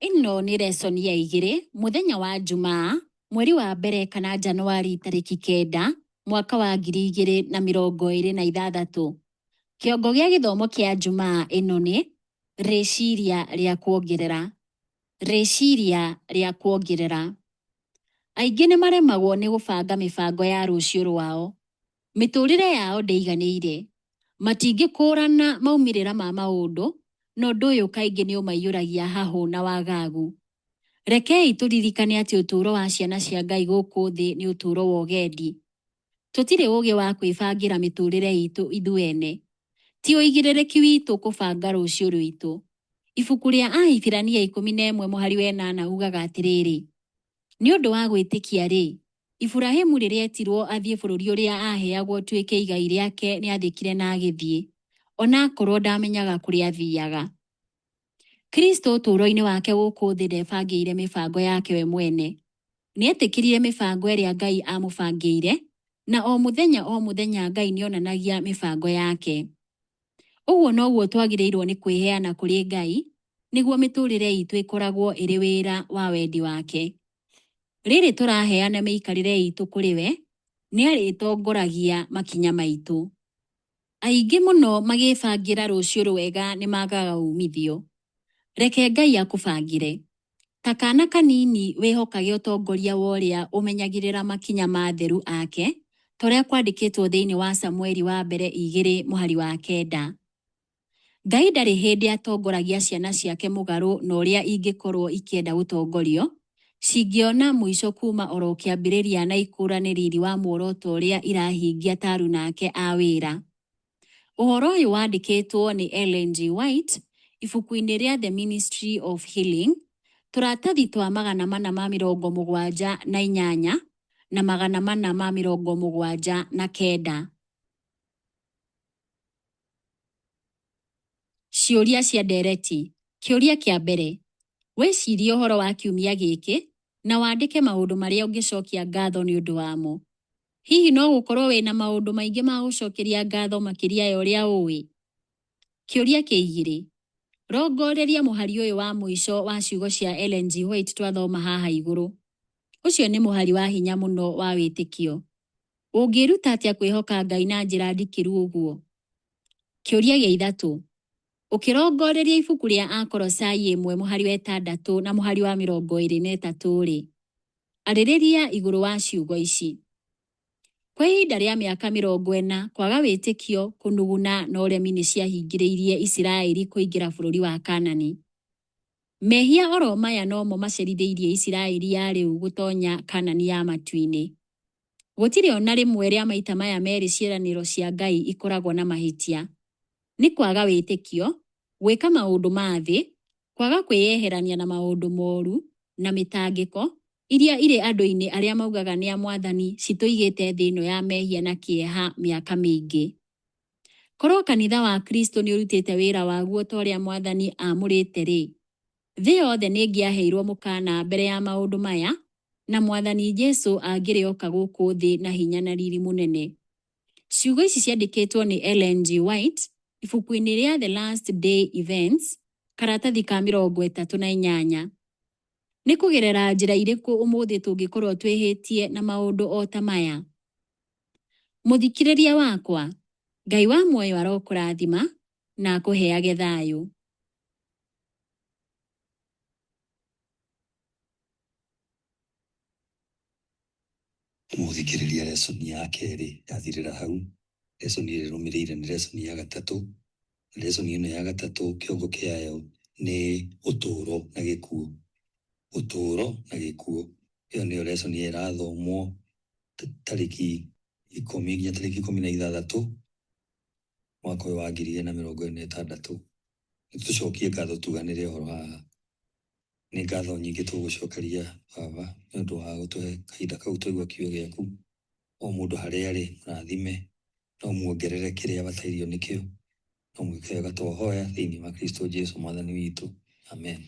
Ĩno nĩ lesson ya igĩrĩ mũthenya wa Njumaa mweri wa mbere kana Januari tarĩki 9 mwaka wa 2026. Kĩongo gĩa gĩthomo kĩa Njumaa ĩno nĩ rĩciria rĩa kuongerera. Rĩciria rĩa kuongerera. Aingĩ nĩ maremagwo nĩ gũbanga mĩbango ya rũciũ rwao. Mĩtũrĩre yao ndĩiganĩire. Matingĩkũrana maumĩrĩra ma maũndũ, na ũndũ ũyũ kaingĩ nĩ ũmaiyũragia hahũ na wagagu. Rekei tũririkane atĩ ũtũũro wa ciana cia Ngai gũkũ thĩ nĩ ũtũũro wa ũgendi. Tũtirĩ ũũgĩ wa kwĩbangĩra mĩtũrĩre itũ ithuene. Ti ũigĩrĩrĩki witũ kũbanga rũciũ rwitũ. Ibuku rĩa Ahibirania 11 mũhari wa 8 ugaga atĩrĩrĩ, nĩ ũndũ wa gwĩtĩkia-rĩ, Iburahimu rĩrĩa etirwo athiĩ bũrũri ũrĩa aaheagwo ũtuĩke igai rĩake nĩathĩkire na agĩthiĩ, ona akorwo ndamenyaga kũrĩa athiaga. Kristo ũtũũro-inĩ wake gũkũ thĩ ndebangĩire mĩbango yake we mwene. Nĩetĩkĩrire mĩbango ĩrĩa Ngai amũbangĩire, na o mũthenya o mũthenya Ngai nĩonanagia mĩbango yake. Ũguo noguo twagĩrĩirwo nĩ kwĩheana kũrĩ Ngai nĩguo mĩtũrĩre itũ ĩkoragwo ĩrĩ wĩra wa wendi wake. Rĩrĩ tũraheana mĩikarĩre itũ kũrĩ we, nĩarĩtongoragia makinya maitũ. Aingĩ mũno magĩbangĩra rũciũ rwega nĩ magaga umithio. Reke Ngai akũbangĩre. Ta kana kanini wĩhokage ũtongoria wa ũrĩa ũmenyagĩrĩra makinya ma atheru ake, ta ũrĩa kwandĩkĩtwo thĩinĩ wa Samueli wa mbere 2 mũhari wa 9. Ngai ndarĩ hĩndĩ atongoragia ciana ciake mũgarũ na ũrĩa ingĩkorwo ikĩenda gũtongorio, cingĩona mũico kuma oro kĩambĩrĩria na ikũrane riri wa muoroto ũrĩa irahingia ta aruna ake a wĩra. Ũhoro ũyũ wandĩkĩtwo nĩ Ellen G. White ibuku-inĩ rĩa The Ministry of Healing, tũratathi twa 478 na 479. Ciũria cia ndereti. Kĩũria kĩa mbere. Wĩcirie ũhoro wa kiumia gĩkĩ na wandĩke maũndũ marĩa ũngĩcokia ngatho nĩ ũndũ wamo. Hihi no gũkorwo wĩna maũndũ maingĩ ma gũcokeria ngatho makĩria ya ũrĩa ũĩ? Kĩũria kĩa igĩrĩ. Rongoreria mũhari ũyũ wa mũico wa ciugo cia Ellen G. White twathoma haha igũrũ. Ũcio nĩ mũhari wa hinya mũno wa wĩtĩkio. Ũngĩĩruta atĩa kwĩhoka Ngai na njĩra ndikĩru ũguo? Kĩũria gĩa ithatũ. Ũkĩrongoreria ibuku rĩa Akolosai 1 mũhari wa 6 na mũhari wa 23-rĩ, arĩrĩria igũrũ wa ciugo ici. Kwa ihinda rĩa mĩaka 40, kwaga wĩtĩkio, kũnuguna na ũremi nĩ ciahingĩrĩirie Isiraeli kũingĩra bũrũri wa Kanani. Mehia oro maya nomo macerithĩirie Isiraeli ya rĩu gũtonya Kanani ya matu-inĩ. Gũtirĩ ona rĩmwe rĩa maita maya merĩ ciĩranĩro cia Ngai ikoragwo na mahĩtia. Nĩ kwaga wĩtĩkio, gwĩka maũndũ ma thĩ, kwaga kwĩyeherania na maũndũ moru, na mĩtangĩko, iria irĩ andũ-inĩ arĩa maugaga nĩ a Mwathani citũigĩte thĩ ĩno ya mehia na kĩeha mĩaka mĩingĩ. Korwo kanitha wa Kristo nĩ ũrutĩte wĩra waguo ta ũrĩa Mwathani aamũrĩte-rĩ, thĩ yothe nĩ ĩngĩaheirwo mũkaana mbere ya maũndũ maya, na Mwathani Jesu angĩrĩ oka gũkũ thĩ na hinya na riri mũnene. Ciugo ici ciandĩkĩtwo nĩ Ellen G. White ibuku-inĩ rĩa The Last Day Events, karatathi ka 38. Nĩ kũgerera njĩra irĩkũ ũmũthĩ tũngĩkorwo twĩhĩtie na maũndũ o ta maya? Mũthikĩrĩria wakwa, Ngai wa muoyo arokũrathima na akũheage thayũ. Mũthikĩrĩria lesson ya kerĩ yathirĩra hau. Lesson ĩrĩa ĩrũmĩrĩire nĩ lesson ya gatatũ. Na lesson ĩno ya gatatũ kĩongo kĩayo nĩ ũtũũro na gĩkuũ. Ũtũũro na gĩkuũ. Ĩyo nĩyo lesson ĩrĩa ĩrathomwo tarĩki 10 nginya tarĩki 16 mwaka ũyũ wa 2026. Nĩtũcokie ngatho tuganĩre ũhoro haha. Nĩ ngatho nyingĩ tũgũcokeria Baba nĩ ũndũ wa gũtũhe kahinda kau twaigua kiugo gĩaku. O mũndũ harĩa arĩ mũrathime na ũmuongerere kĩrĩa abatairio nĩkĩo, na ũmwĩke wega twahoya thĩinĩ wa Kristo Jesu Mwathani witũ. Amen.